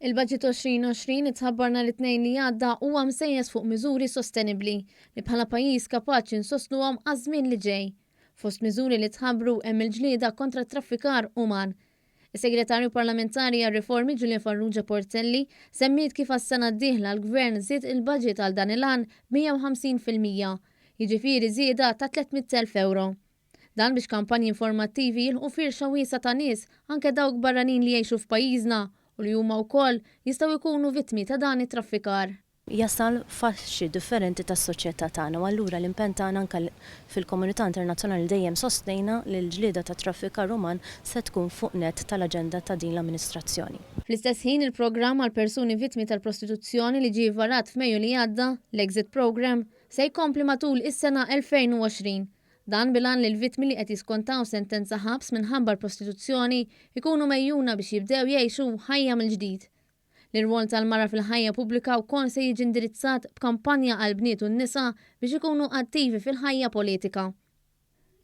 Il-Budget 2020 li tħabbar nhar it-Tnejn li għadda huwa msejjes fuq miżuri sostenibbli li bħala pajjiż kapaċi nsostnuhom għaż-żmien li ġej. Fost miżuri li tħabbru hemm il-ġlieda kontra t-traffikar uman. Is-Segretarju Parlamentari għar-Riformi Julia Farrugia Portelli semmiet kif għas-sena d-dieħla l-Gvern żied il-budget għal dan il-għan b'150%, jiġifieri żieda ta' 300,000 ewro. Dan biex kampanji informattivi jilħqu firxa wiesgħa ta' nies, anke dawk barranin li jgħixu f'pajjiżna u li huma wkoll jistgħu jkunu vittmi ta' dan it-traffikar. Jasal f'faxxi differenti tas-soċjetà tagħna u allura l-impenn tagħna anke fil-komunità internazzjonali dejjem sostnejna li l-ġlieda tat-traffikar uman se tkun fuq nett tal-aġenda ta' din l-amministrazzjoni. Fl-istess ħin il-programm għal persuni vittmi tal-prostituzzjoni li ġie varat f'Mejju li għadda, l-Exit Programme, se jkompli matul is-sena 2020. Dan bil-għan li l-vittmi li qed jiskontaw sentenza ħabs minħabba l-prostituzzjoni jkunu megħjuna biex jibdew jgħixu ħajja mill-ġdid. L-irwol tal-mara fil-ħajja pubblika wkoll se jiġi indirizzat b'kampanja għall-bniet u n-nisa biex ikunu attivi fil-ħajja politika.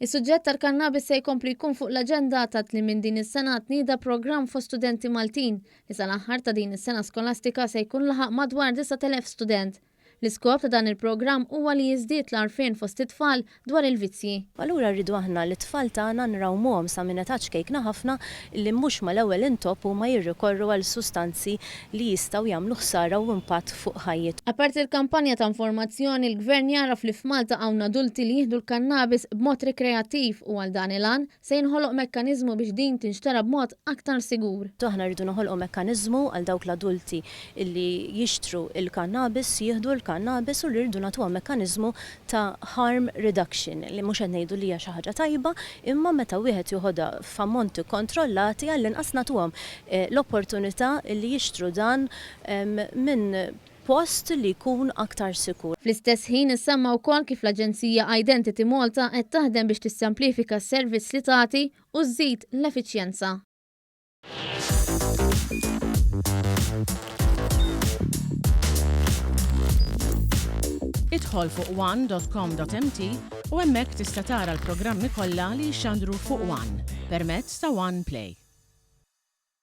Is-suġġett tal-kannabis se jkompli jkun fuq l-aġenda tant li minn din is-sena tnieda programm fost studenti Maltin li sal-aħħar ta' din is-sena skolastika se jkun laħaq madwar 9,000 student. L-iskop ta' dan il-programm huwa li jiżdied l-għarfien fost it-tfal dwar il-vizzji. Allura rridu aħna li t-tfal tagħna nrawmuhom sa minn età ċkejkna ħafna li mhux mal-ewwel intopp huma jirrikorru għal sustanzi li jistgħu jagħmlu ħsara u impatt fuq ħajjithom. Apparti l-kampanja ta' informazzjoni, l-Gvern jagħraf li f'Malta hawn adulti li jieħdu l-kannabis b'mod rikreattiv u għal dan il-għan se jinħoloq mekkaniżmu biex din tinxtara b'mod aktar sigur. Aħna rridu noħolqu mekkaniżmu għal dawk l-adulti li jixtru l-kannabis, jieħdu l-kannabis u li rridu nagħtuha mekkaniżmu ta' harm reduction li mhux qed ngħidu li hija xi ħaġa tajba imma meta wieħed joħodha f'ammonti kkontrollati għall-inqas nagħtuhom l-opportunità li jixtru dan minn post li jkun aktar sikur. Fl-istess ħin issemma wkoll kif l-aġenzija Identity Malta qed taħdem biex tissemplifika s-servizz li tagħti u żżid l-effiċjenza. Idħol fuq one.com.mt u hemmhekk tista' tara l-programmi kollha li jixxandru fuq One permezz ta' One Play.